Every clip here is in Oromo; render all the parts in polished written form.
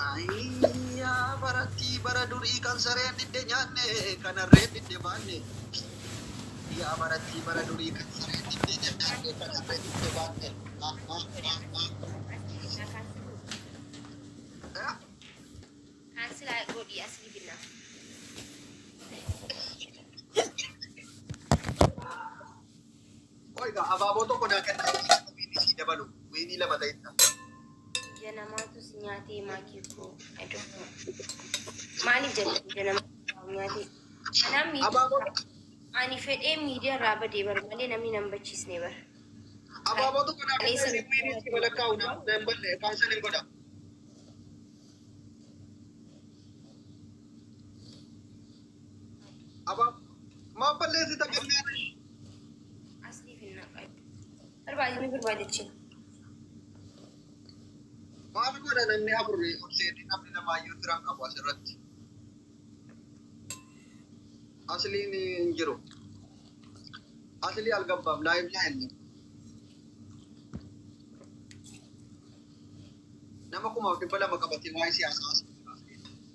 Ayyaa barattii bara durii kan sareen didde nyaanne kan harreen didde baanne. Yaa barattii bara durii kan sareen didde nyaanne kan harreen didde baanne. Ah, ah, ah, ah. Eh? Cancel godhi asii binna. Oiga, abaaboo tokko naa kennaa wiinii sii dabalu wiinii lama ta'edha. Ija namaatu si nyaatee maakii koo. I don't know. Maaliif jette ija namaatu nyaatee? Anaan miidiyaa Abaaboo ani fedhee miidiyaa irraa badee bar malee namni nan bachiisne bar. Abaaboo tokko naa kennaa wiinii sii walakkaa'u na hin balle cancel hin godha. Abaaboo maaf balleessita kennaa? Asliif hin naqayu. Barbaade ni barbaadechi. Maal godha namni afur ol seenee namni lamaayyuu firan qabu asirratti. Asliin hin jiru. Aslii algabbaam live laa inni. Nama 1200 qabatee waa'ee siyaasaa asii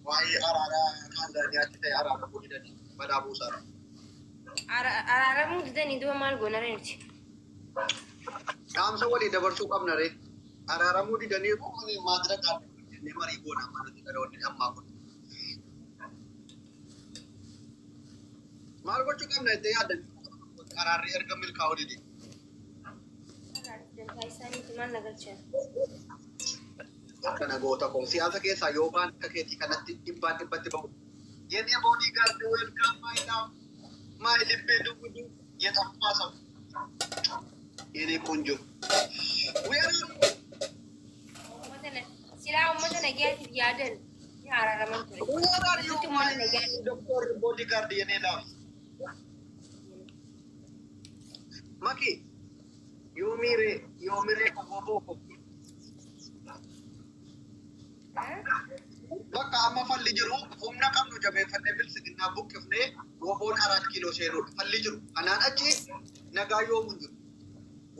waa'ee araaraa Taanzaaniyaatti ta'e araaramuu didanii balaa buusaadha. Araaramuu didanii duba maal goona ree nuti? Dhaamsa walii dabarsuu qabna ree. Araaramuu didanii maadira qaaddu jennee marii goona amma nuti dhaloonni ammaa kun. Maal gochuu qabna jettee yaaddan araarri erga milkaa'uu dide? Dantaa isaaniiti maal na galchan? Akkana goota koo siyaasa keessaa yoo baan akka keetii kanatti dhibbaan dhibbatti bahu. የኔ bodyguard, welcome, my love, my ልቤ ድውዱ የጠፋ ሰው የኔ ቆንጆ። Silaa uummata nagayaatiif yaadan ni araaraman ture. Where are you, Asitti uummata my nagayaatiif doctor bodyguard, የኔ love? Maki, yoomire yoomire koboboo ko. Bakka amma falli jiru humna qabnu jabeeffannee bilisiginnaa buqqifnee woboon Araat Kiiloo seenuudha. Falli jiru. Kanaan achi nagaa yoomuu hin jiru.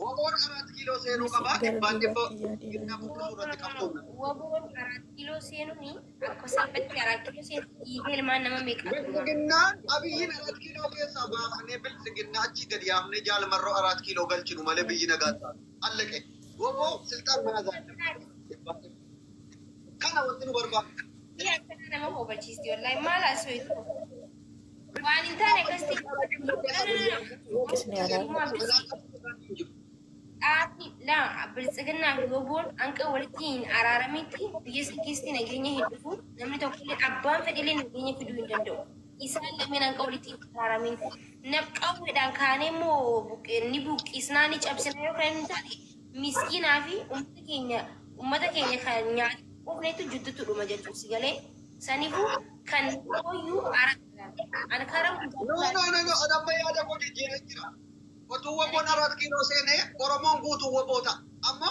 Woboon Araat Kiiloo seenuu qabaa Gara dhibbaan dhibba duubaatti yaadee ginnaa buqqisuu irratti qabsoomna. Woboon Araat Kiiloo seenuun akka salphatti Araat Kiiloo seenu dhiigee ilmaan nama meeqatu dhuma. Bilisiginnaan Abiyyiin Araat Kiiloo keessaa baafnee bilisiginnaa achii gadi yaafnee Jaalmarroo Araat Kiiloo galchinu malee biyyi nagaa ta'a. Allaqe. Woboo silxaan maazaa. Kana wanti nu barbaadu. Biyya akkana nama hubachiisti wallahi maal asooyitu. Waan hin taane akkasitti. Qisni araara. Dhaabni laa biltsiginnaa fi woboon hanqa walitti hin araaramitti biyya san keessatti nageenya hin dhufu, namni tokkollee abbaan fedhillee nageenya fiduu hin danda'u. Isaan lameen hanqa walitti hin araaramin. Qawweedhaan kaanee immoo ni buqqisnaa ni cabsinaa yoo kan hin taane miskiinaa fi uummata keenya kan nyaata quufnetu jidduutti dhuma jechuudha si galee saniifuu kan ooyyuu araara. Ani karaa No, no, no, no, amma yaada koo jijjiiree jira. Otuu woboon Araat Kiiloo seenee Oromoon guutuu woboo ta'a. Amma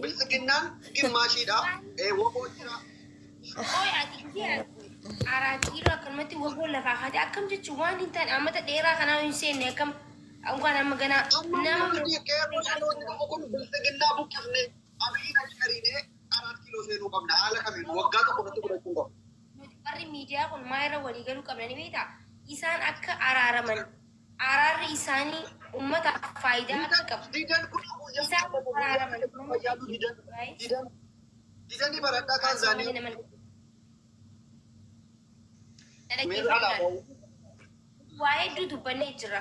bilisiginnaan gimmaashiidha. Woboo jira. Oy ati gisee Araat Kiiloo akkanumatti woboo lafaa kaatee akkam jechuun waan hin taane ammata dheeraa kanaa hin seenne akkam unkaan amma ganaa Amma nama nuti qeerroo dhaloonni dhufu kun bilisiginnaa buqqifnee Abiyyiin achi ariinee Araat Kiiloo seenuu qabna. Haala kamiin waggaa tokko irratti godhachuu qabna. Nuti warri miidiyaa kun maa irra walii galuu qabna ni beektaa? Isaan akka araaraman, araarri isaanii uummataaf faayidaa akka qabu. Didan kun guyyaa Isaan araaraman. Fayyadu didan didan didanii baradhaa Taanzaaniyaa. Nama Meeshaa dhaggeeffadhaa. alaabaa. Waa hedduu dubbannee jira.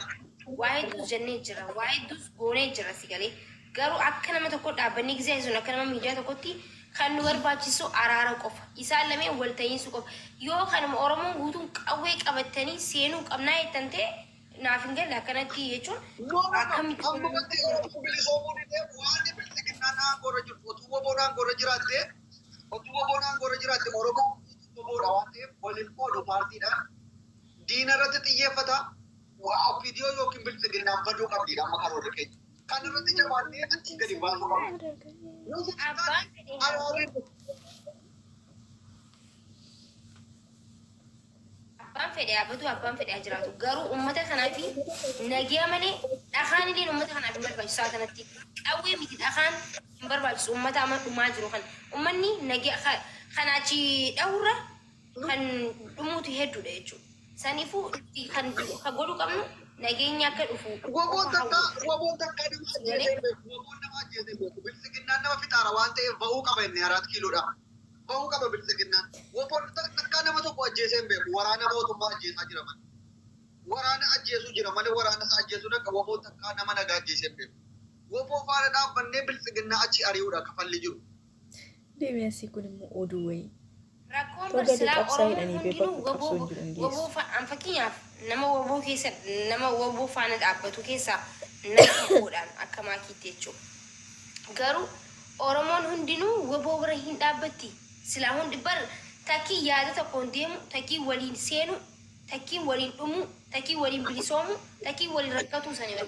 Waa hedduus jennee jira. Waa hedduus goonee jira si galee. Garuu akka nama tokko dhaabbannee gisee sun akka nama miidiyaa tokkotti kan nu barbaachisu araara qofa. Isaan lameen wal ta'iinsu qofa. Yoo kanuma Oromoon guutuun qawwee qabatanii seenuu qabnaa jettan ta'e naaf hin galle akkanatti jechuun No, no, no. akkamitti. Amma wanti Oromoo bilisoomuu didee waan bilisiginnaan aangoo jirtu otuu woboon aangoo jiraatte otuu woboon aangoo jiraatte Oromoo woboodha waan ta'eef waliin qoodu paartiidhaan diina irratti xiyyeeffata. Waa OPDO yookiin bilisiginnaan baduu qabdiidha amma karoorri keenya. Kan irratti jabaannee achii gadi baasuu qabna. Yoo Abbaan fedhe araarri abbaan fedhe dhaabbatu, abbaan fedhe haa jiraatu. Garuu uummata kanaaf nagiyaa malee dhakaan illee uummata kanaaf hin barbaachisu saa kanatti. Qawwee miti, dhakaan hin barbaachisu uummata amma dhumaa jiru kana. Uummanni nagiyaa Kan achi dhahurra kan dhumuutu hedduudha jechuudha. Saniifuu kan kan godhuu qabnu nageenya akka dhufu Woboon qofa takka hawwu. woboon takka nama ajjeesee hin beeku. Woboon nama ajjeesee hin beeku. Biltsiginnaan nama fixaara waan ta'eef ba'uu qaba inni araat kiiloodha. Ba'uu qaba biltsiginnaan. Woboon takka nama tokko ajjeesee hin beeku. Waraana mootummaa ajjeesaa jira malee. Waraana ajjeesuu jira malee waraana isaa ajjeesuu dhaqa woboon takka nama nagaa ajjeesee hin beeku. Woboo faana dhaabbannee biltsiginnaa achi ari'uudha kafalli jiru. Deemee asii kun immoo oduu wayii. Rakkoon Toga barsilaa qabsaa Oromoon jedhanii hundinuu beeku qabsoo waboo hin jiru hin waboo geessu. an fakkeenyaaf nama waboo keessa nama waboo faana dhaabbatu keessaa nama tokkodhaan akka maakiitti jechuudha. Garuu Oromoon hundinuu waboo bira hin dhaabbatti. Silaa hundi bar takkii yaada tokkoon deemu, takkii waliin seenu, takkii waliin dhumu, takkii waliin bilisoomu, takkii waliin rakkatuu sani bar.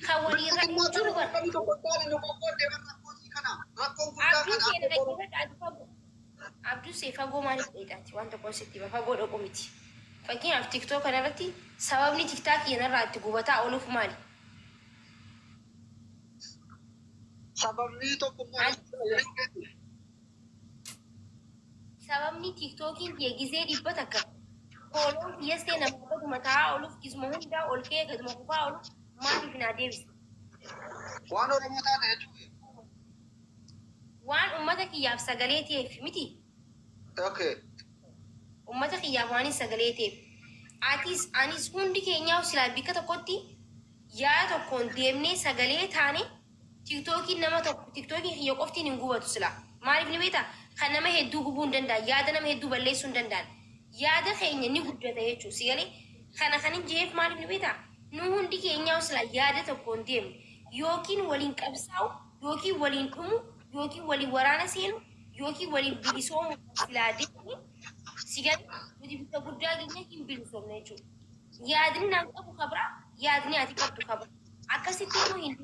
Kan waliin Biltsiginnaa rakkatuu jiru kana bar. namni tokko hin taane nu qoqqoodde bar rakkoo kana. Rakkoon guddaan Abduu kana seena akka Oromoo. dhaggeeffadhu ati fagoo. Abduu see fagoo maaliif dheedaati waan tokkoon sitti hima fagoo dhaqu miti. Fakkeenyaaf TikTok kanarratti sababni TikTok kanarraa itti gubataa ooluuf maali? Sababni tokkummaa Sababni TikTokiin kiyya gizee 100 fooloon kiyyas ta'e nama gaduma taa'aa ooluuf gizuma hundaa ol ka'ee gaduma kufaa ooluuf maaliif naa deebisa? Waan Oromoo taate jechuudha. Waan uummata kiyyaaf sagalee ta'eef miti. Okay. Uummata kiyyaaf waan sagalee ta'eef. Atis anis hundi keenyaa silaa bikka tokkotti yaada tokkoon deemnee sagalee taane TikTokiin nama tokko TikTokiin kiyya qoftiin hin gubatu silaa. Maaliif ni beektaa? Kan nama hedduu gubuu hin danda'an, yaada nama hedduu balleessuu hin danda'an. Yaada keenya ni guddata jechuudha. Si galee kana kan hin jeef maaliif ni beektaa? Nu hundi keenyaa silaa yaada tokkoon deemne yookiin waliin qabsaa'u yookiin waliin dhumu yookiin waliin waraana seenu yookiin waliin bilisoomu silaa deemne si galee nuti bikka guddaa keenya hin bilisoomne jechuudha. Yaadni naan qabu kabra, yaadni ati qabdu kabra. Akkasitti immoo hin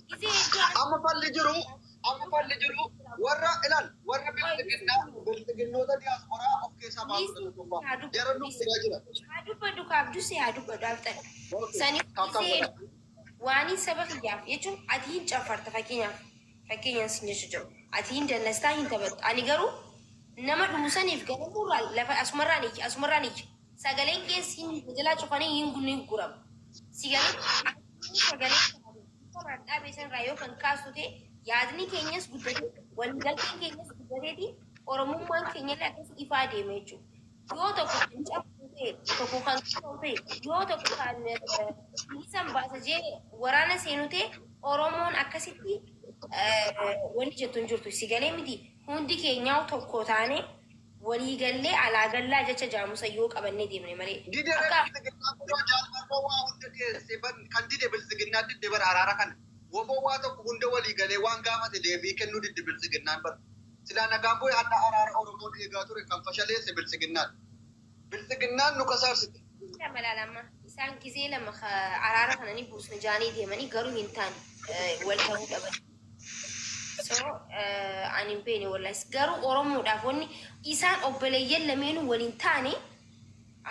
gisee hedduu Amma falli jiru warra ilaal warra biltsiginnaa biltsiginnoota diyaasporaa of keessaa baasuu tokkummaa jara nu fidaa jira. Haa dubbadhu kaabduse haa dubbadhu abxan. Saniif Tap tap gisee godha. waan saba kiyyaaf jechuun ati hin cafarta fakkeenyaaf fakkeenyaan sin jechu jiru. Ati hin dallastaa hin taphattu. Ani garuu nama dhumu saniif ganamuurraa lafa asumarraan iyya asumarraan iyya. Sagaleen keessa hin jalaa cufanii hin gunni guramu. Si galee sagalee irraan dhaabee sanarraa yoo kan kaastu ta'e yaadni keenyas guddatee waliigalteen keenyas guddateeti Oromummaan keenyallee akkasii ifaa deema jechuudha. Yoo tokko kan cabsu ta'e tokko kan qabu ta'e yoo tokko kan bilisan baasa jee waraana seenu ta'e Oromoon akkasitti wanni jettu hin jirtu. Si galee miti hundi keenyaa tokko taane waliigallee alaa gallaa jecha jaamusa yoo qabannee deemne malee. Dide Akka biltsiginnaa kun jaalmarroo waa hunda dhiyeessee kan dide biltsiginnaa didde bara araara kana. Woboo waa tokko hunda walii galee waan gaafate deebii kennuu didde biltsiginnaan bara. Silaa nagaan bu'ee hadda araara Oromoon eegaa ture kan fashaleesse biltsiginnaan. Biltsiginnaan nu kasaarsite. Lama lama isaan gisee lama araara kana ni buusna jaanii deemanii garuu hin taane wal ta'uu dhaban. So ani hin beekne wallahi garuu Oromoodhaaf wanni isaan obboleeyyan lameenuu waliin taane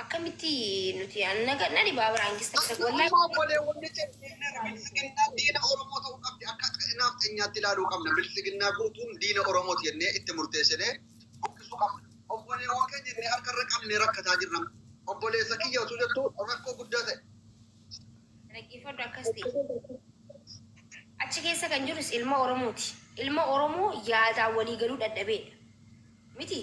akkamitti nuti naga na dhibaa biraan gista wallahi. Amma obboleewwan jennee biltsiginnaan diina Oromoo ta'uu qabdi akka naaf xeenyaatti ilaaluu qabna. Biltsiginnaa guutuun diina Oromooti jennee itti murteessinee buqqisuu qabna. Obboleewwan keenya jennee harka irra qabnee rakkataa jirra. Obboleessa kiyya osoo jettu rakkoo guddaa ta'e. Dhaggeeffadhu akkas ta'e. Achi keessa kan jirus ilma Oromooti. Ilma Oromoo yaadaan walii galuu dadhabeedha. Miti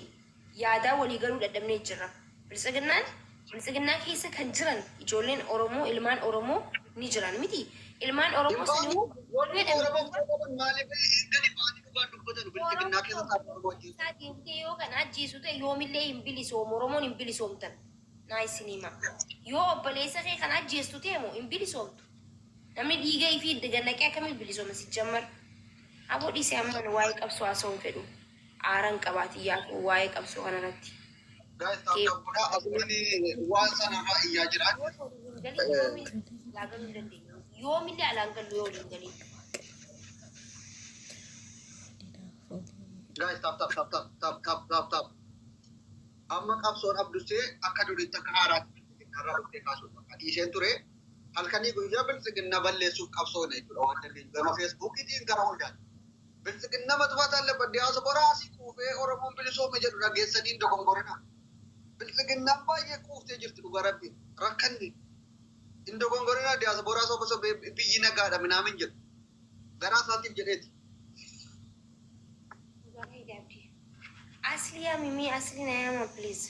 yaadaan walii galuu dadhabnee jirra. Biltsiginnaan biltsiginnaa keessa kan jiran ijoolleen Oromoo ilmaan Oromoo ni jiran miti. Ilmaan Oromoo sanii Warri Oromoo qaban maaliif gadi ba'anii dhugaan dubbatan biltsiginnaa keessa taa'anii Oromoo ajjeesu? Isaa deemtee yoo kan ajjeesu ta'e yoomillee hin bilisoomu Oromoon hin bilisoomtan. Naa isin hima. Yoo obboleessa kee kan ajjeestu ta'e moo hin bilisoomtu. Namni dhiiga ifii gannaqee akkamiin bilisooma si jammar. Aboo dhiisee amma waa'ee qabsoo haasa'uu hin fedhu. Aaraan qabaati yaafu waa'ee qabsoo kanarratti. Guys, tap tap godhaa. Asumaan waan sanarraa iyyaa jiran. Yoomillee alaa galuu hin dandeenyu. Yoomillee alaan gallu yoo waliin galiin. Guys, tap tap tap tap tap tap tap tap. Amma qabsoon Abdusee akka duriitti akka haaraatti biltsiginnarraa dhuftee kaasuuf bakka dhiiseen ture. Halkanii guyyaa biltsiginnaa balleessuuf qabsoona jechuudha waan dandeenyu. Gama Feesbuukiitiin gara hundaati. ብልጽግና መጥፋት አለበት። ዲያስፖራ asii quufee Oromoon bilisoome jedhu dhageessanii hin dogongorina. Biltsiginnaan baay'ee quuftee jirti dhugaa rabbi. Rakkanni hin dogongorina diyaasporaa soba sobee biyyi nagaadha minaamin jedhu. Garaa isaatiif jedheeti. Asli yaa mimii asli na yaama please.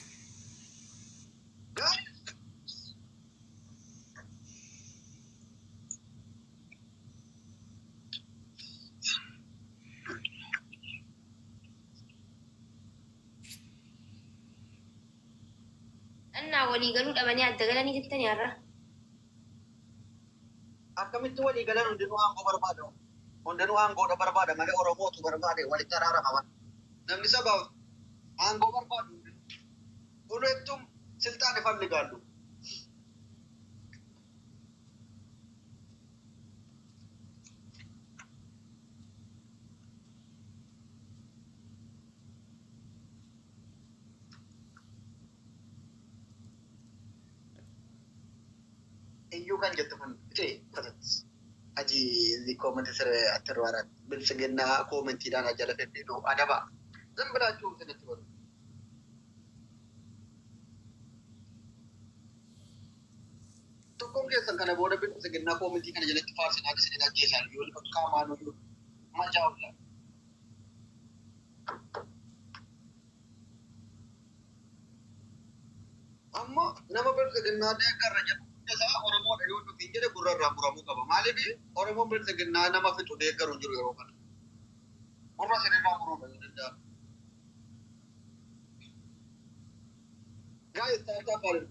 Gaarii. Innaa walii galuu dhabanii adda galanii jettanii har'a. Akkamitti walii galan? Hundinuu aangoo barbaada. Hundinuu aangoodha barbaada malee Oromootu barbaade walitti araarama. Namni sabaaf aangoo barbaadu hundinuu. ሁለቱም ስልጣን ይፈልጋሉ። Iyyuu kan jettu kun aji comment ስር አትሯራት። ብልጽግና ኮመንቲidhaan ajala fedhiidhu adaba. ዝም ብላችሁ እንትን አትበሉ። Tokkoon keessan kana booda biltsiginnaa koomentii kana jalatti faarsinaa isinin ajjeesan yoo qaamaan iyyuu majaa'ulla. Amma nama biltsiginnaa deeggarra jedhu hunda isaa Oromoodha yoo dhufiin jedhe gurra irraa muramuu qaba. Maaliif? Oromoon biltsiginnaa nama fixu deeggaru hin jiru yeroo kana. Gurra isinirraa muruudha yoo danda'amu. Guys, tap tap አድርጉ።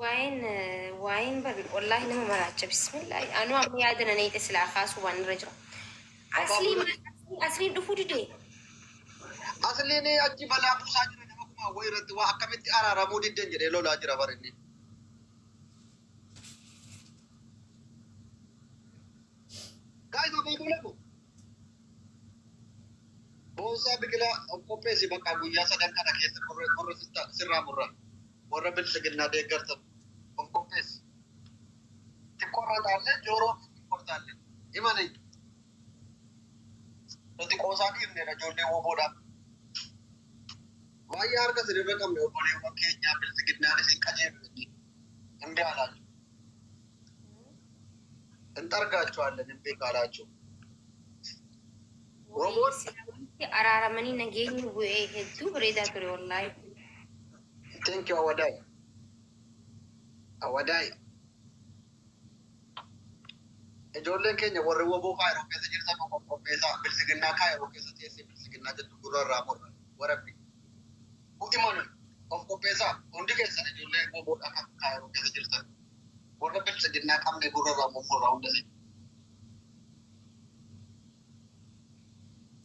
Waa'een waa'een bar wallaahi nama maraacha, bismillaahi. Anuu amma yaada na neeyite silaa kaasuu waan irra jira. Asliin asliin dhufuu didee. Asliin achi balaa buusaa jira, nama kuma wayii irratti waa akkamitti araaramuu didden jedhee lolaa jira bar inni. Guys, abaaboo lamu. Boonsaa biqilaa qopheessi, bakka guyyaa sadan kana keessa qorra sirraa murra. Warra biltsiginnaa deeggartan of qopheessi. Xiqqoorra jooroo xiqqoortaallee himanii. Nuti qoosaa dhiifneedha ijoollee woboodhaaf. Baay'ee harka sirriirra qabne obboleewwan keenyaa, biltsiginnaan isin qajeelchu እምቢ አላችሁ። እንጠርጋችኋለን እምቢ ካላችሁ። Woboon Araaramanii nageenyi bu'ee hedduu bareedaa ture wallaahi. Thank you, Awadai. Awadai. Ijoolleen keenya warri woboo kaayiroo keessa jirtan qopheessaa, biltsiginnaa kaayiroo keessa teessee biltsiginnaa jettu gurra irraa murra warabbi. Himanu of qopheessaa hundi keessan, ijoollee woboodha kan kaayiroo keessa jirtan. Warra biltsiginnaa qabne gurra irraa murra hundasi.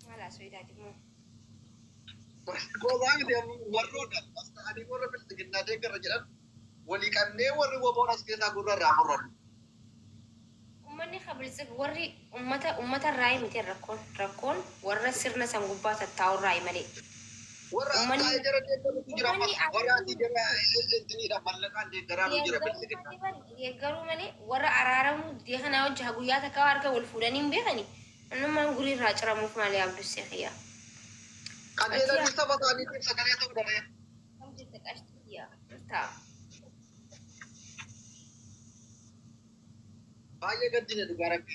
Maal haasoo immoo? Goobaa miti, warroota as ta'anii warra biltsiginnaa deeggarra jedhan walii qabnee warri woboon as keessaa gurra irraa murran. Uummanni biltsig warri ummata ummata irraa miti, rakkoon warra sirna san gubbaa tattaa'u irraa malee. Warra taa'ee jara deeggarutu jira ammas, warra asii jara intiniidha mallaqaan deeggaraatu jira biltsiginnaa. Deeggaruu malee warra araaramuu didee kanaa hojii guyyaa takka harka wal fuudhanii hin beekani. Annummaan gurii irraa ciramuuf malee abdussee xiyyaa. Qajeelanii saba isaaniitiif sagalee ta'uu dhabee. Kam jirta qashtii jirtaa? Baay'ee gaddine dhugaa rabbi.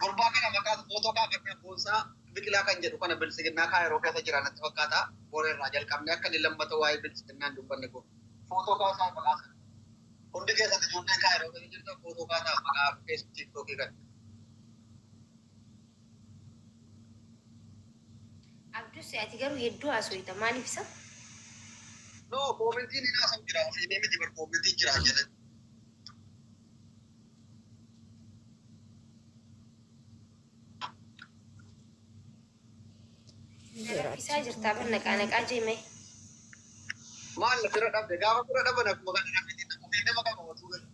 Gurbaa kana maqaa footoo kaafannee, Boonsaa Biqilaa kan jedhu kana, biltsiginnaa kaayiroo keessa jira natti fakkaata. Boora irraa jalqabnee akka inni lammata waa'ee biltsiginnaa hin dubbanne kun. Footoo kaasaa maqaa sana. Hundi keessatti ijoolleen kaayiroo keessa jirtan footoo kaasaa maqaa feesbuuk tiiktookii kan. Abdussee, ati garuu hedduu haasofta, maaliif isa? No, koomentiin hin haasawu jira, ofii miti bar, koomentiin jira jedhan. Raffisaa jirtaa bar, naqaa naqaa jeeme. Maal fira dhabde? Gaafa fira dhaban akkuma kana namni ofii nama qaba otuu gala.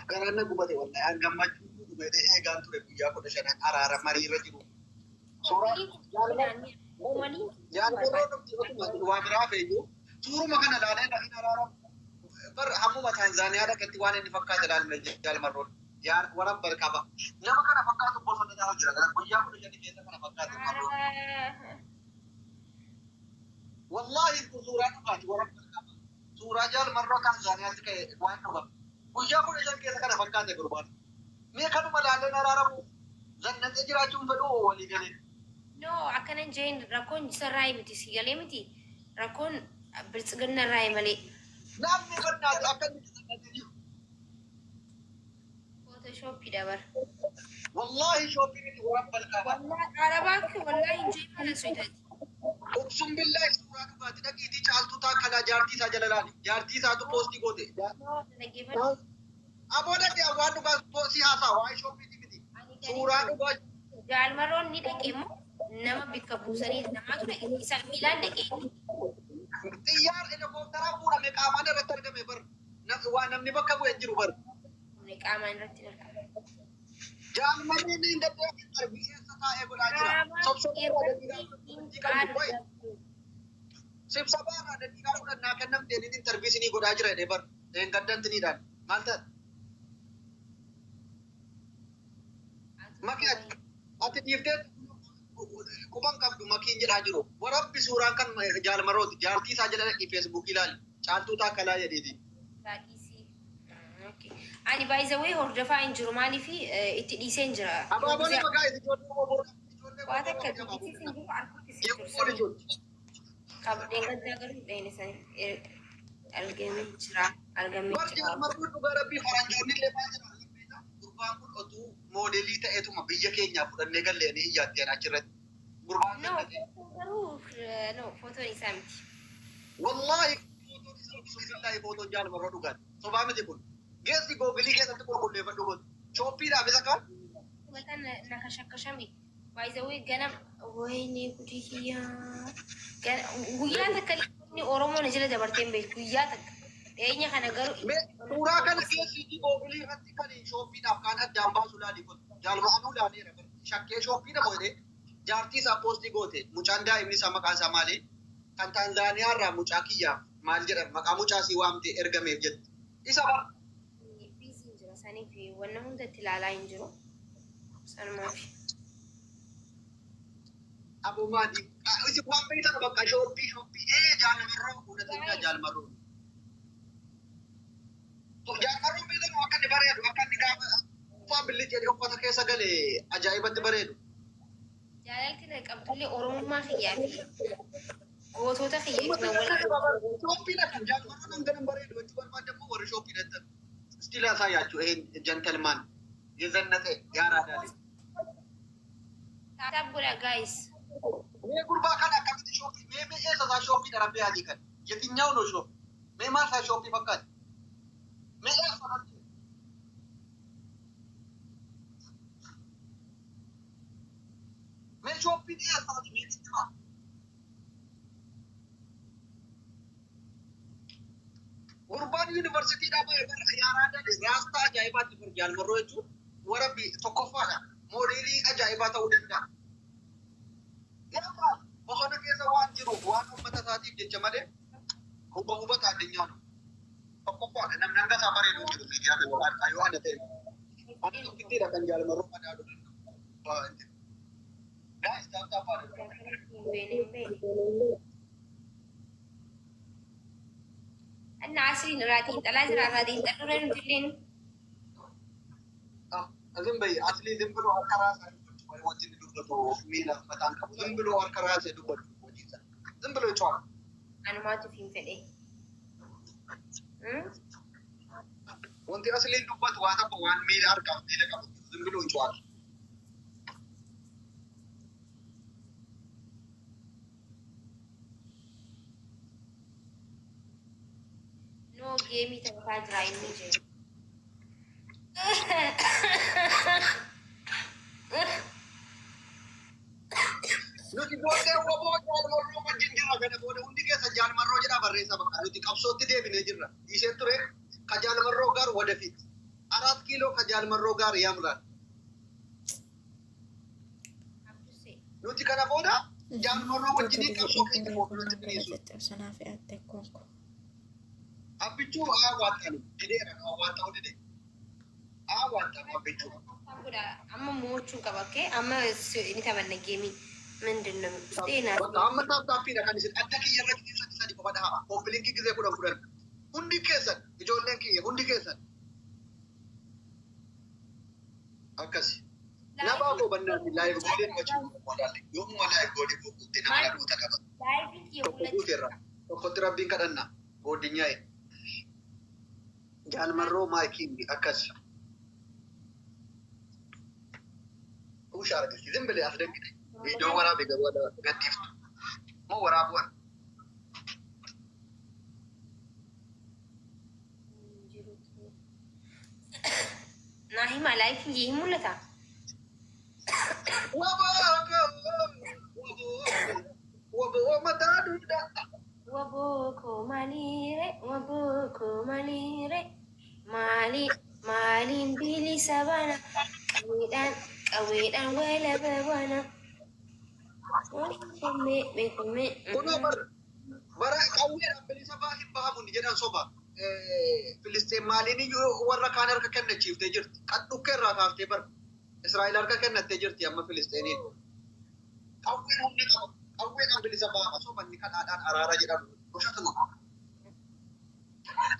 Garaan na gubate wallahi, an gammachuu dhumeedhee eegaan ture guyyaa 15 araara mariirra jiru. Suuraa Maliin Jaalmarroo waa biraa feeyyuu suuruma kana ilaalee hin araaramu. Bar hammuma Taanzaaniyaa dhaqetti waan inni fakkaate ilaalme jaalmarroon. Waran barqaba. Nama kana fakkaatu bosona dhahu jira. Guyyaa 15 keessa kana fakkaate marroon. Wallaahi kun suuraa dhugaati waran barqaba. Suuraa jaalmarroo Taanzaaniyaatti ka'e waan dhugame. Guyyaa 15 keessa kana fakkaate gurbaan. Mee kanuma ilaalee araaramu zannatee jiraachuun fedhu walii galee. No, akkanan jeen rakkoon isarraa miti, si galee miti, rakkoon biltsiginna irraa malee. Namni bannaatu akka inni zannatee jiru. Photoshopii dabar. Wallaahi shoppii miti, waran balqaba. Wallaahi arabaa wallaahi hin jeen mana soitaati. Uqsum billahi suuraa dhugaati, dhaqiitii Caaltuu Taakkalaa jaartii isaa jala laali. Jaartii isaatu poostii goote. No, dhaggeeffadhu. Aboo dhaqee waan dhugaa si haasaa waa'ee shoppiiti miti. Suuraa dhugaa. Jaalmaroon ni dhaqe immoo nama bikka buusanii namaatu dhaqe, isa miilaan dhaqe inni. Xiyyaara helikoophtaraa fuudhame qaamaan irratti argame bar. Waa namni bakka bu'e hin jiru bar. Humni qaamaan irratti argame. Jaalmarroon hin daddeebiin darbii eessa taa'ee godhaa jira. Qaamaan Sobsobaa irraa irratti daqiiqaa hin qabdu wayi. argamu. Sibsabaa irraa daqiiqaa fudhannaa kennamteen inni interview isinii godhaa jira jedhee bar. Gaddantinidhaan. Maal ta'e? Maki, ati dhiiftee quban qabdu makiin jedhaa jiru. Warabbi suuraan kan jaalmarooti. Jaartii isaa jala dhaqii Feesbuukii ilaali. Caaltuu Taakkalaa jedhiiti. Baadhiisii. Ani by the way hordofaa hin jiru, maaliif itti dhiisee hin jira. Abaaboo nama gaa'is ijoollee oboo ijoollee. Waa takka dubbisiis hin jiru, arguutis hin jiru. Qabdeen gaddaa garuu dhayine san argamee jira. Argamee Bar jira. jaalmaroon dhugaa rabbii faranjoonni illee maal jedhan beektaa? Gurbaan kun otuu moodelii ta'eetuma biyya keenyaa fudhannee gallee ni iyyaatteen achirratti. Gurbaan No, jannatee. garuu no, footoon isaa miti. Wallaahi footoon isaa billahi footoon jaalmarroo dhugaati. Sobaa miti kun. Geessi googilii keessatti qulqulleeffadhu kun. Shooppiidhaaf isa kaan. Mataan na kashakkashame. By the way ganam wayne gudii kiyyaa. Guyyaa takka inni Oromoo na jala dabartee hin beeku guyyaa takka. Dhiyeenya kana garuu Mee suuraa kana keessi googilii irratti kan shooppiidhaaf kaan addaan baasu laali kun. Jaalma'anuu laaleera. Shakkee shooppiidha moo jedhee jaartii isaa poostii goote, mucaan daa'imni isaa maqaan isaa maali? Kan Taanzaaniyaa irraa mucaa kiyyaaf maal jedhama maqaa mucaa sii waamte ergameef jette. Isa bar. Busy jira saniif wanna hunda itti ilaalaa hin jiru. Sanumaaf. Aboo maati? Isin waan beektan bakka shooppii shooppii ee jaalmarroo fuudhatanii jaalmarroo. Jaalmarroon beektan akka inni bareedu, akka inni gaafa uffaa billi jedhee uffata keessa galee ajaa'ibatti bareedu. Jaalalti na qabdullee Oromummaa kiyyaa fi gootota kiyyaa fi wal Shooppiidha kan jaalmarroon hangana bareedu jechuu barbaadde immoo warri shooppii dhattan. እስቲ ላሳያችሁ ይሄን gentleman የዘነጠ ያራዳ ልጅ። Tap tap godha, guys. Mee gurbaa kana akkamitti shooppii mee mee eessa isaa shooppii darabbee adii kan የትኛው ነው ሾፕ? Mee maal isaa shooppii fakkaata? Mee eessa irratti? Mee shooppii eessaati mee itti himaa? Gurbaan yuunivarsiitiidhaa ba'e bara yaaraadhaan raastaa ajaa'ibaatti bar jaalmarroo jechuun warabbi tokkoffaadha. Moodeelii ajaa'ibaa ta'uu danda'a. Yaa bosona keessa waan jiruuf waan uummata isaatiif jecha malee huba hubata addunyaa nu. Tokkoffaadha, namni hanga isaa bareedu hin jiru miidiyaa kana harkaa yoo ana ta'e. Ani tokkittiidha kan jaalmarroo madaaluu danda'u. Guys, tap tap godhaa. Hin beene, hin beene. Anna asiriin irraa xiinxalaa jira, irraa xiinxaluu nuti illeen. ዝም በይ አስሊ፣ ዝም ብሎ harka raasa dubbatu wanti inni dubbatu miila mataan qabu, ዝም ብሎ harka raasa dubbatu hojiinsa ዝም ብሎ ይጮሃል። Anumaatu hin fedhe. Wanti asliin dubbatu waa tokko waan miila harkaaf miila qabu ዝም ብሎ ይጮሃል። No, geemii taphataa jira inni jee. Nuti ijoollee waboo jaalmarroo wajjin jirra, kana booda hundi keessa jaalmarroo jedhaa barreessa, bakka nuti qabsootti deebinee jirra. Dhiiseen ture ka jaalmarroo ጋር ወደፊት አራት ኪሎ ከጃልመሮ ጋር ያምራል። Abdusee. Nuti kana booda Jaalmarroo wajjiniin qabsoo keenya fuulduratti finiisu. Caccabsanaa fe'atte konko. Abbichuu haawwattanu dideera, haawwatta'uu dide. Haawwattanu abbichuu. Amma mo'achuu qaba. Okay? Amma ni taphanna game ምንድን ነው? ጤና Bakka amma tap tappiidha kan isin adda kiyya irra keessatti sadi qofa dhaha. Copy link gisee 10 10. Hundi keessan, ijoolleen kiyya hundi keessan. Akkasi. Nama koo bannaan live gooliin wajjin wadaalle. Yoomuma live goolii guutte nama dhabuuta qaba. Live kiyya Tokko guuteerra. Tokkotti rabbiin kadhanna. Boodinyaa'e. Jaalmarroo maayikiin akkas. Usha argisiis. Zim bilee as dangite. Viidiyoo waraabe garuu gadhiiftu. Moo waraabuwan? Naa hima, live kiyya hin mul'ata. Waboo waboo mataa duudaa. Waboo koo maaliire, waboo koo maaliire, maali maaliin bilisa baana, qawweedhaan qawweedhaan walaba baana. Kummee kummee. Kunoo bara qawweedhaan bilisa baa hin bahamu ni jedhan soba. Filisteen maaliin iyyuu warra kaan harka kennachiiftee jirti. Qadhukkee irraa kaaftee bara. Israa'el harka kennattee jirti amma Filisteeniin. Qawween humna qaba. Qawweedhaan bilisa baama soba inni kadhaadhaan araara jedhamu. Goshatuma.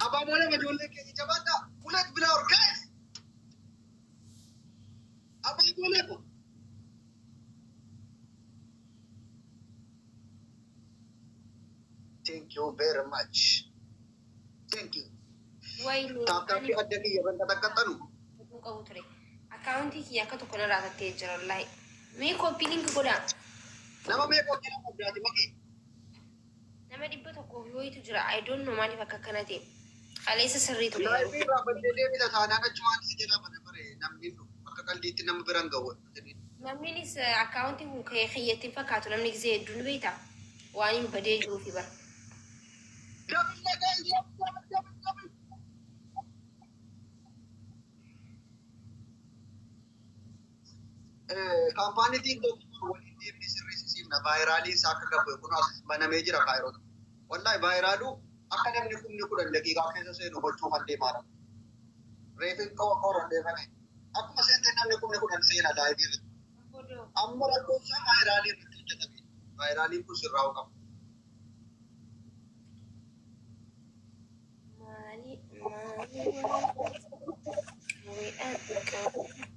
Abaaboo lama, ijoollee keenya jabaadhaa. Ulet biraa guys. Abaaboo lama. Thank you very much. Thank you. Wayne. Tap tappii adda kiyya kan qaxaqqaxanu. Qabu ture. Akkaawuntii kiyya akka tokko narraa tattee jira wallaahi. Mee copy link godhaa. Nama meeqa hojii qabdaati maqii? Nama 100 fi wayitu jira. I don't know maaliif akka akkana ta'e. Kaleessa sirrii ture garuu. Live irraa baddee deebita taanaan achumaan si jedha mana bare namni hin dhufu. Akka qaldiitti nama biraan gahu. Namninis akkaawuntiin kun ka'ee kiyyatti hin fakkaatu, namni gisee hedduu ni beekta. Waan hin badee jiruufi bara. Double guys, double, double, double. Kaampaanii TikTokii waliin deemnee sirreessisiifna. Viral isaa akka qabu kun as banamee jira kaayiroo. Wallahi viraluu akka namni 10,000 daqiiqaa keessa seenu gochuu kan deemaadha. Reefin qoran deemame. Akkuma seentee namni 10,000 seena live irratti. Amma rakkoon isaa viral irratti hojjetame. Viraliin kun sirraa'uu qaba. Maali maali qawweedhaan qawwee.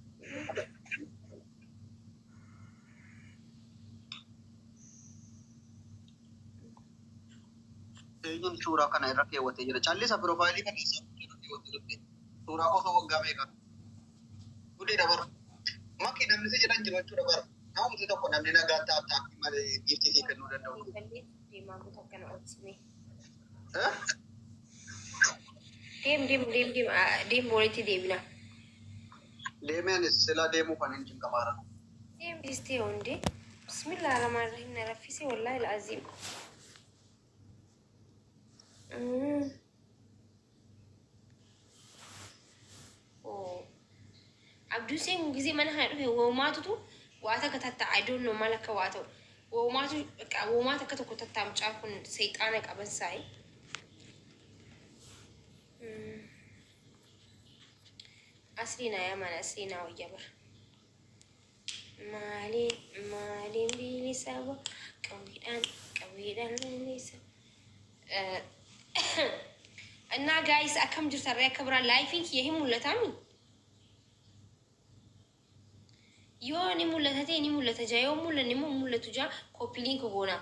Eenyuun suuraa kana irra keewwatee jira? Callisa, profile kana isaa irra keewwatee jirti. Suuraa qofa waggaa meeqa? Gudii dabaru. Maki namni si jedhan jiru jechuudha bara. Namumti tokko namni nagaa tap tappii malee giiftii sii kennuu danda'u. Deemaa goota akkana oolchine. Eh? Deem deem deem deem deem, walitti deebina. Deemee anis silaa deemuu kan hin cinqamaara. Deem dhistee hundee. Bismillah rahmaan rahim, na raffise wallahi alazim. Oh. Abduuseen gisee mana kana dhufe woomaatutu waa takka tatta'a. I don't know maal akka waa ta'u. Woomaatu woomaatu akka tokko tatta'a, mucaan kun seexaana qaban saayi. Asliin haa asliin haa wayya bara. Maaliin maaliin bilisa qawweedhaan qawweedhaan bilisa. እና guys, akkam jirtan ree? Akka biraan liveiin kiyya hin mul'ataami? Yoo ni mul'ata ta'e ni mul'ata jaa, yoo mul'anne immoo hin mul'atu jaa. Copy link goona.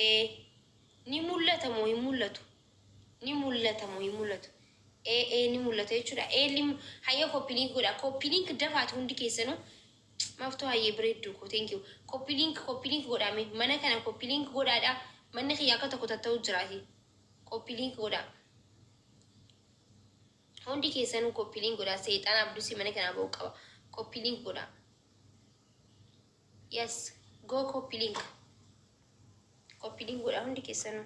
Ee, ni mul'ata moo hin mul'atu? Ni mul'ata moo hin mul'atu? Ee ee, ni mul'ata jechuudha. Ee, hayya, copy link godha. Copy link dafaatu hundi keessanuu. Maftoo hayyee bareedduu koo, thank you. Copy link, copy link godhame mana kana copy link godhaadha. Manni kiyya akka tokko tatta'u jiraati. Copy link godha. Hundi keessanuu copy link godha. Seexaan abdusii mana kanaa ba'uu qaba. Copy link godha. Yes, go copy link. Copy link godha hundi keessanuu.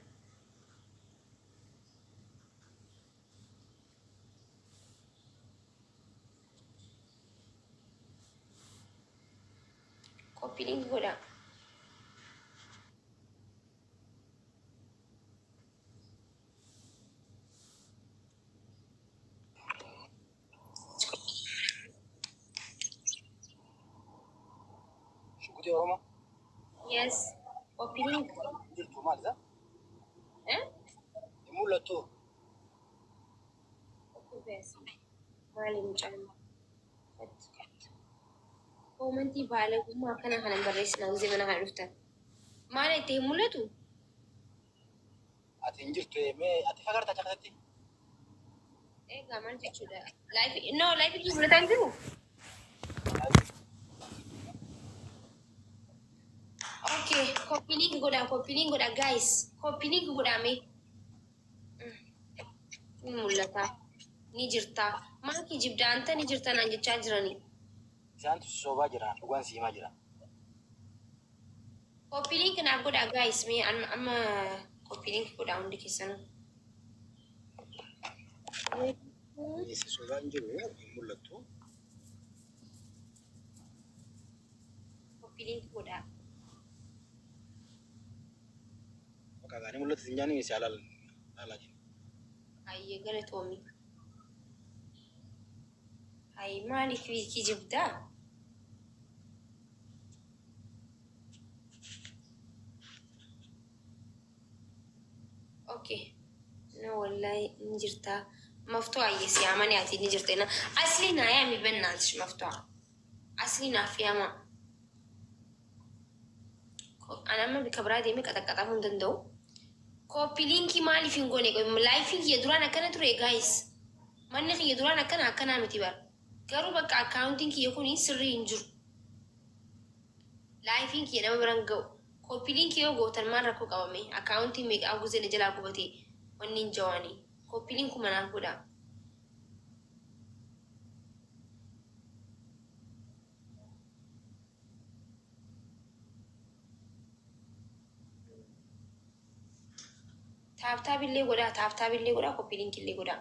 Copy link godhaa. Shuguxii Oromoo. Yes. Copy link. Jirtu maal isa? Eh? Hin mul'attu. Maali mucaan? Comment baalagummaa akkana kanan barreessinaa gisee mana kana dhuftan. Maal itti hin mul'atu? Ati hin jirtu, mee ati fagarta caqasatti. Egaa maal jechuudha? Live, no, live itti mul'ataa hin jiru? Okay, copy link godhaa, copy link godhaa, guys. Copy link godhaa mee. Ni mul'ata. Ni jirta. Maal kijibda anta ni jirta naan jechaa jiranii. Isaantu si soobaa jira, dhugaan si himaa jira. Copy link naaf godhaa, guys. Mee amma amma copy link godhaa hundi keessanuu. Si soobaa hin jiru, hin mul'attu. Copy link godhaa. Bakka gaarii mul'atu si nyaanni si alaal alaa jiru. Ayyee, galatoomi. Hayi, maaliif kijibdaa? Okay. No, wallahi ni jirta. Maftuu ayyee si yaamani ati ni jirta. Na asli naa yaami bennaatish maftuu. Asli naaf yaama. Ani amma bika biraa deemee qaxaqqaxamuu hin danda'u. Copy link maaliif hin goone? Live kiyya duraan akkana ture, guys. Manni kiyya duraan akkana akkanaa miti bara. Garuu bakka accountiin kiyya kun sirrii hin jiru. Liveiin kiyya nama biran ga'u. Copy link yoo gootan maal rakkoo qabame? Accountiin meeqaa guzee na jalaa gubate wanni hin jawaanii. Copy link manaaf godhaa. Tap tap illee godhaa, tap tap illee godhaa, copy link illee godhaa.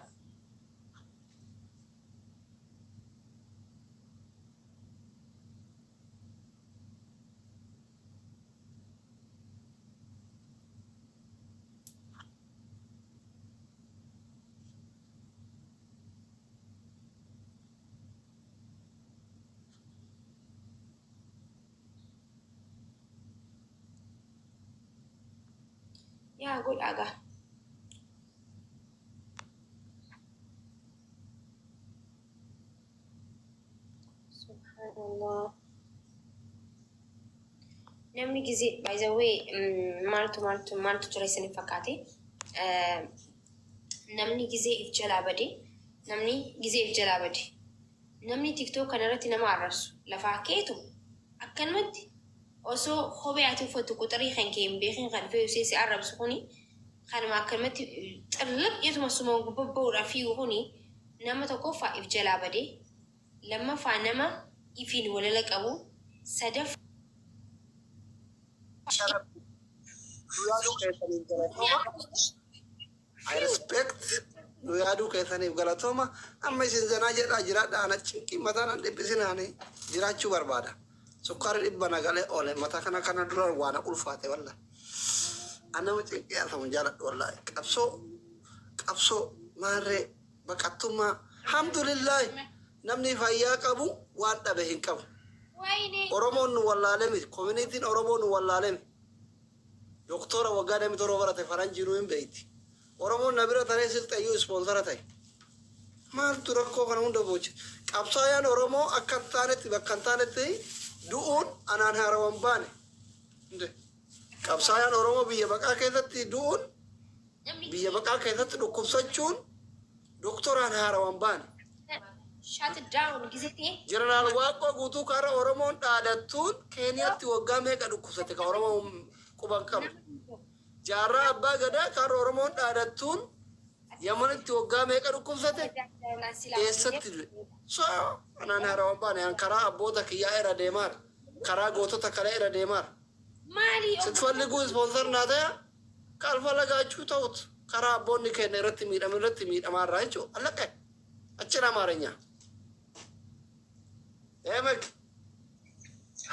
Yaa godhaa gaa. Subhanallah. Namni gisee, by the way, maaltu maaltu maaltu jira isin fakkaate? Namni gisee if jalaa bade, namni gisee if jalaa bade, namni TikTok kanarratti nama arrabsu lafaa keetu akkanumatti osoo kophee ati uffattu quxarii kan kee hin beekin kan dhufee si arrabsu kuni kanuma akkanumatti xirriq jetuma suma babba'uudhaaf fiigu kuni nama tokkoffaa if jalaa bade, lammaffaa nama ifiin walala qabu, sadaffaa Nu yaaduu keessaniif galatooma. I respect, nu yaaduu keessaniif galatooma. Amma isin zanaa jedhaa jiraadha. Ana cinqii mataa nan dhiphisinaani jiraachuu barbaada. Sukkaarri 100 nagalee oole mataa kana kana dura waan ulfaate walla. Ana nama cinqii hasamu jaaladhu wallaahi. Qabsoo qabsoo maarree baqattummaa, alhamdulillaahi, namni fayyaa qabu waan dhabe hin qabu. Wayne. Oromoon nu wallaalee miti. Communityn Oromoo nu wallaalee miti. Doktora waggaa 27 barate faranjii nu hin beeyti. Oromoon na bira taree silxayyuu sponsor ta'e. Maaltu rakkoo kana hunda booche? Qabsaayaan Oromoo akka hin taanetti bakka hin taanetti du'uun anaan haarawan baane. Qabsaayaan Oromoo biyya baqaa keessatti du'uun, Namni biyya baqaa keessatti dhukkubsachuun doktoraan haarawan baane. Shut down gisee ta'e. Jeneraal Waaqoo Guutuu karaa Oromoon dhaadattuun Keeniyaatti waggaa meeqa dhukkubsate ka Oromoon quban qabne. Jaarraa Abbaa Gadaa karaa Oromoon dhaadattuun Yamanitti waggaa meeqa dhukkubsate, eessatti du'e? So anaan haarawan baane, an karaa abboota kiyyaa irra deemaara. Karaa gootota kana irra deemaara. Maali? ስትፈልጉ sponsor naa ta'aa, ካልፈለጋችሁ ተውት። Karaa abboonni keenya irratti miidhame irratti miidhamaarraa jechuudha. አለቀ። አጭር አማርኛ። ኤመክ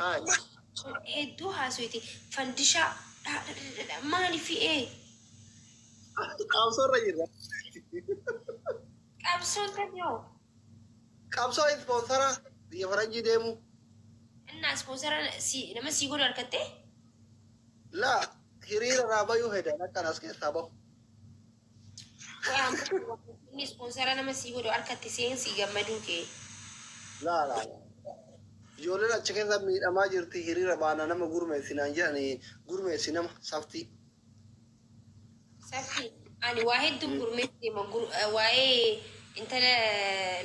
hi. Hedduu haasofte fandishaa maaliif ee? Qabsoo irra jirra. Qabsoon taphoo. Qabsoo ispoonsara biyya faranjii deemu. Innaa ispoonsara nama sii godhu harkattee? Laa, hiriira irraa bayuu hedan akkan as keessaa bahu. Inni ispoonsara nama sii godhu harkatti seensi gammaduu kee. Laa laa laa. Ijoolleen achi keessa miidhamaa jirti, hiriira baana nama gurmeessinaan jedhanii gurmeessi nama saftii. Safti ani waa hedduu gurmeessi deema, waa'ee intala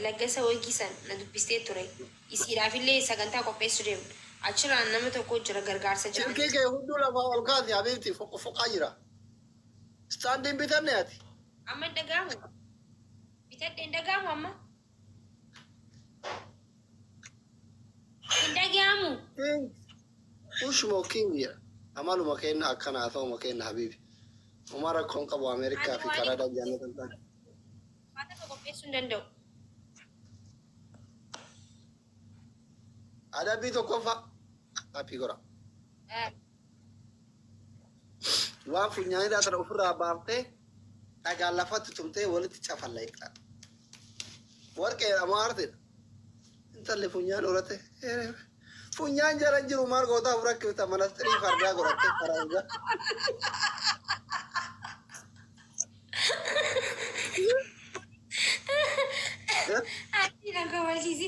Laggasa Waygisan na dubbistee ture. Isiidhaafillee sagantaa qopheessuu deemu. Achirraan nama tokko jira gargaarsa jira. Silkii kee hunduu lafaa ol kaasi habiibti, foqofoqaa jira. Istaandiin bitanne ati. Amma hin dhaga'amu. Bitadhe, hin dhaga'amu amma. Hin dhaga'amu. King. Ushmoo king jedha. Amaluma kenna akkana haa ta'uma kenna habiibi. Uma rakkoon qabu Ameerikaa fi Kanaadaa jaalatan ta'an. Waa takka qopheessuu hin danda'u. Adabbii tokkoffaa. Appii godha. Waan funyaanidhaa sana ofirraa baaftee dhagaan lafatti tumtee walitti cafalla. Warqeedha moo aartiidha? Intalli funyaan urate. Funyaan jala jiru maal gootaaf rakkifta manastirii fardaa godhatte faranjaa. Ati na kabalchiisi.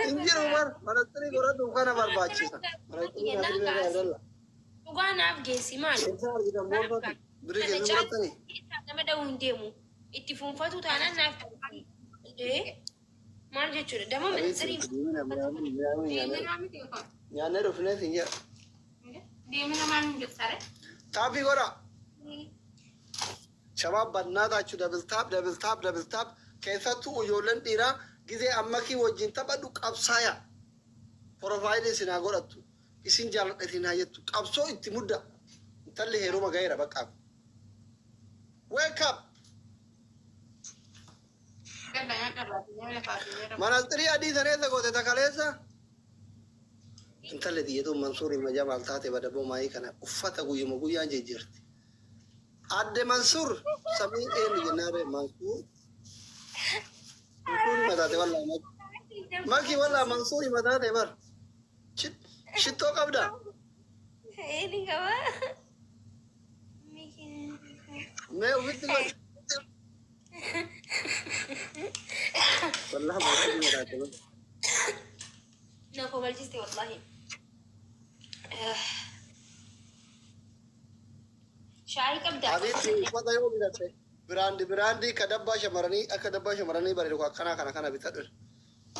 Hin jiru mar manastirii godhatuuf kana barbaachisa. Manastirii kana. Dhugaa naaf geessi maali? Eessa argitan boolfatu? Birii keessa fudhattanii? Nama dha'uu hin deemu. Itti fuunfatu taanaan naaf geessi. Maal jechuudha? Dama manastirii. Nyaannee dhufnee sin jedha. Deemina maal hin jirtare? Taappii godha. Shabaab bannaataachuu double tap, double tap, double tap. Keessattuu ijoolleen dhiiraa gizee ammakii wajjin taphadhu qabsaaya. Profile isin haa godhattu. Isin jaaladha isin haa jettu. Qabsoo itti mudda. Intalli heeruma gaheera baqqaaf. Wake up! Gadda nyaadha. Manastirii adii sana eessa goote takaleessa? Intalli xiyyeetuun Mansuur ilma Jamaal taate badaboo maayii kana uffata guyyuma guyyaan jijjiirti. Adde Mansuur samii eenyu jennaan Mansuur. Mansuur mataate wallaa maki wallaa Mansuur mataate bar. Shittoo qabdaa? Inni qaba. Mee ofitti godhi. Wallaa Mansuur mataate bar. Na kobalchiste wallahi. Shaayii qabdaa? Abiitti uffata yoo bitatte brand brandii ka dabbaa shamarranii akka dabbaa shamarranii bareedu akkanaa kana kana bitadhu.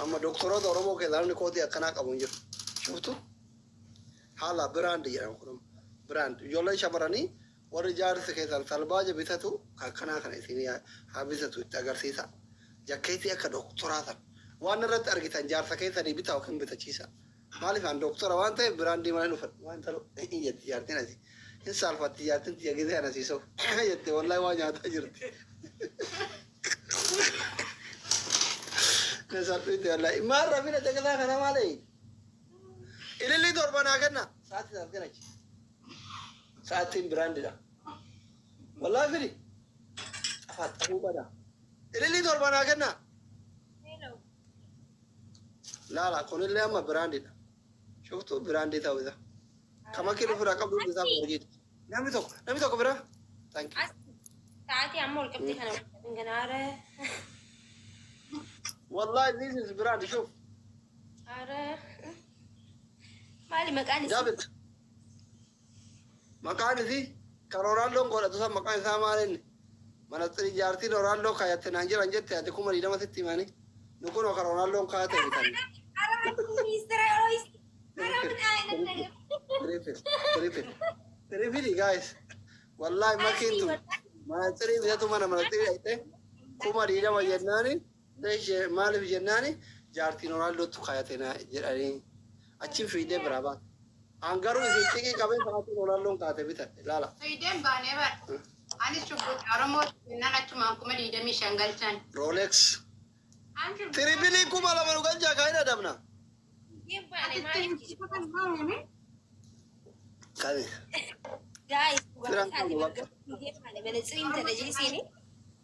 Amma doktoroota Oromoo keessaa namni kootii akkanaa qabu hin jiru. Shuftu haala brand jedhama kun brand. Ijoolleen shamarranii warri jaarsi keessan salbaaja bitatu akkanaa kana isin haa bitatu itti agarsiisa. Jakkeetii akka doktoraa sana. Waan irratti argitan jaarsa keessanii bitaa yookiin bitachiisa. Maaliif an doktora waan ta'eef brandii malee dhufan waan ta'u hin jetti jaartiin asii. Hin saalfatti jaartiin tiyya gisee anasiisoo jette, wallahi waa nyaataa jirti. Na salphiste wallahi. Maal rafina caqasaa kana maali? Ililli torba naa kenna. Sa'aatii isaaf kenna. Sa'aatiin brandiidha. Wallahi fidi. Xafaa xafuu qada. Ililli torba naa kenna. Laala, kunillee amma brandiidha. Shuftuu brandii ta'uu isaa. Kama kii ofirraa qabdu isaa hojiidha. Namni tokko bira. Thank you. Sa'aatii amma ol qabdee kana ganaara. Wallahi this is brand, shuf. Ara. Maali maqaan isii? David. Maqaan isii kan Ronaldoon godhatu san maqaan isaa maal inni? Manaxirii jaartiin Ronaldoo kaayatte naan jiran jette ati 20,000 sitti himanii. Nu kunoo kan Ronaldoon kaayate bitan. Ara ministeera yeroo isii. Ara midhaan. Triple, triple. Triple guys. Wallahi makiin tun manaxirii bitatu mana manaxirii dhaqxee 20,000 jennaani maaliif jennaani jaartiin Ronaldootu kaayate na jedhanii achiin fiidee biraa baate. An garuu isin xiqii qabee sa'aatiin Ronaldoon kaayate bitadhe laala. Fiideen baanee bara. Anis shubbuutti Oromoo jennaan achumaan 25,000 galchan. Rolex. An shubbuutti. Triple 2,000 nu galchaa kaayina dabna. Baane maaliif? Kami. Guys, Firaan qabdu bakka. Manatsiriin tana jilisiini.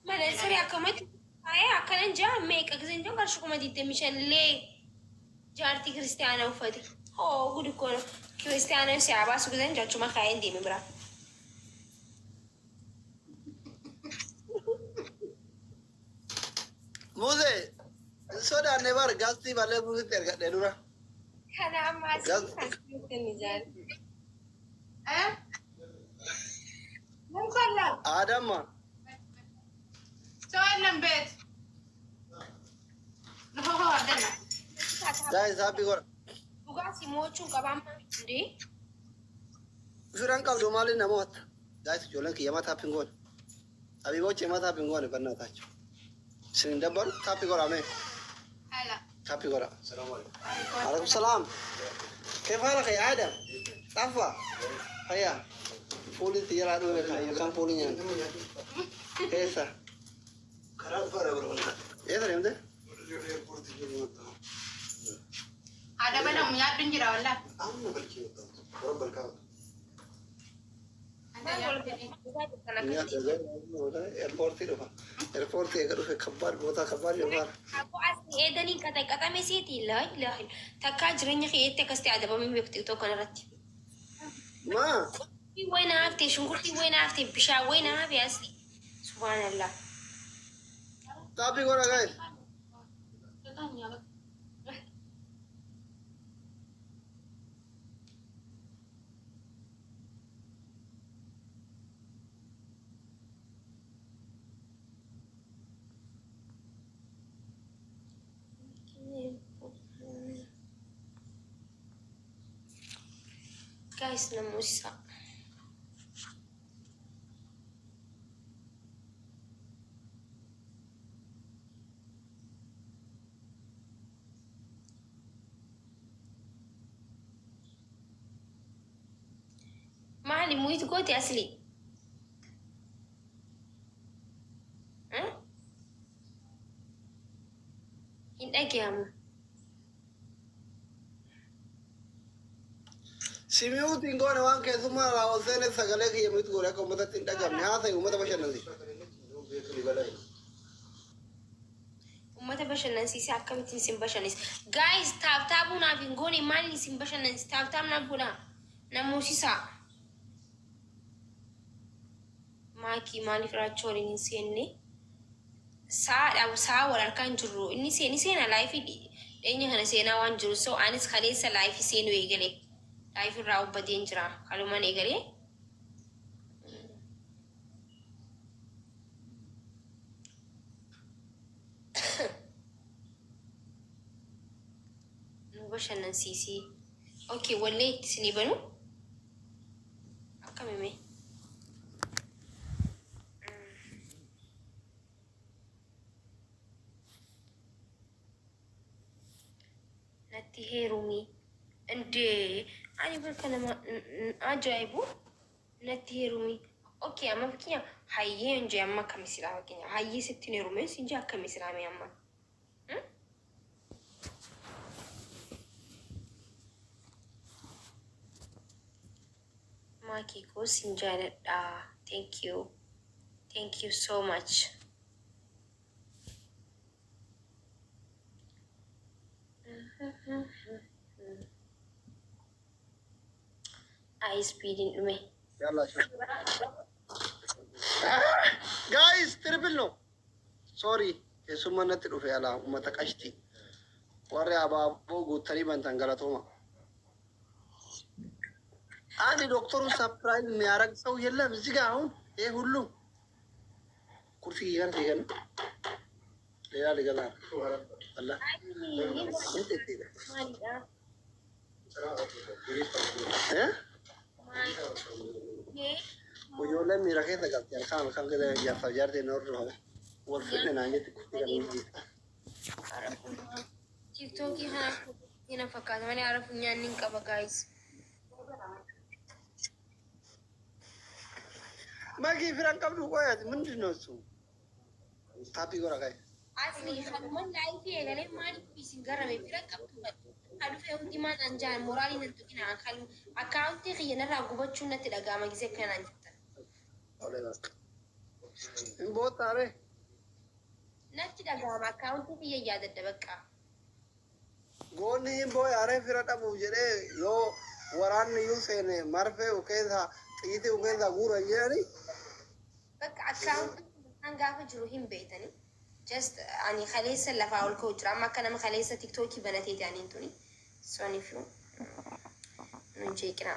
Manatsirii akkamatti faaya akkanan jaa meeqa gisan jiru qarshii 25,000 illee jaartii kiristaanaa uffate. Hoo gudi kono kiristaanaa si abaasu gisan jechuma kaayeen deeme biraa. Muuzee hin sodaanne bar gaastii malee muuzitti ergadhe dura. Kana amma asii kan ni jaal. Eh? Mun kolla. Aadamma. Soo illan beet. Lafa hoo arganna. Guys, happy godha. Dhugaa si mo'achuun qaba amma. Indee? Firaan qabdu maaliin namoota? Guys, ijoolleen kiyya mataa tap hin goone. Abibochi mataa tap hin goone በእናታቸው. Isin hin dabbaru tap godha mee. Hala. Tap godha. عليكم السلام. كيف حالك يا آدم؟ طفى. هيا. فولي تيرا دو كان فولي نيان. كيف؟ Eessa deemte? Haadha mana nyaadhu hin jira wallaa. Eerpoortii dhufa. Eerpoortii eega dhufe kabbaad boota kabbaad yofaara. Abbo asii eedaniin qaxaqaxame seeti laa ilaaha takkaa jireenya keetti akkas ta'e adabamee beektu TikTok kanarratti. Maa? Way na hafte, shunkurtii way na hafte, bishaan way na hafe asii. Subhaanallah. Tap godha, guys. Guys, namoota maali mute goote asli? Hin dhagahamu. Si mute hin goone waan keessummaa irraa ol seene sagalee kiyya mute goone akka uummatatti hin dhagamne haasa'e uummata bashannansiisa. Uummata bashannansiise akkamittiin isin bashannansiisa? Guys, tap tapuu naaf hin goone maaliin isin bashannansiisa? Tap tap naaf godhaa. Namoosisaa. Maakii maaliif raachuu waliin hin seenne? Sa'a sa'a wal harkaa hin jirru. Inni seeni seena live dhiyeenya kana seenaa waan jiru. So anis kaleessa live seenuu eegale. Live irraa ubbateen jira. Kalumaan eegalee. Nu bashannansiisii. Okay, wallee itti isinii banu. Akkami mee? Natti heerumi. Indee ani bakka nama ajaa'ibu natti heerumi. Okay, amma fakkeenya hayyee hin jee amma akkami silaa fakkeenya hayyee sitti hin heerume sin jee akkami silaame amma. Maakii koo sin jaaladha. Thank you. Thank you so much. Ay, speediin dhume. Yalla shuf. Guys, triple no. Sorry, keessummaa natti dhufe alaa uummata qashti. Warri abaaboo guuttanii bantan galatooma. አንድ ዶክተሩን surprise የሚያደርግ ሰው የለም እዚህ ጋር አሁን ይሄ ሁሉ ኩርሲ ይገን ይገን ሌላ ሊገዛ ነው። አላ Maalidha? እ Maal? Ijoolleen miira keessa galti halkan halkan keessa jaarsaaf jaartiin hordofamu wal fidne naan jetti kursi kan hin. TikTokii kana na fakkaata malee haara funyaan hin qaba, guys. Magi firan qabdu qoyati ምንድን ነው እሱ? Tap godha guys. Asli kanumaan live eegalee maaliif isin garame fira qabdu? Haa dhufee hundi maal naan jaan moraalii nan tuqina kan akkaawuntii kiyya narraa gubachuun natti dhaga'ama gisee akkanaan jettan. Hin boottaare. Natti dhaga'ama akkaawuntii kiyya yaadadda bakka. Goonni hin booyaaree fira dhabuuf jedhee yoo waraanni iyyuu seene marfee ukeessa xiyitii ukeessa guuran jedhani. Bakka akkaawuntii kan gaafa jiru hin beektani. Just ani kaleessa lafaa ol ka'u jira. Amma akka nama kaleessa tiktookii banateeti aniin tuni. Soniifuu nun jeeqina.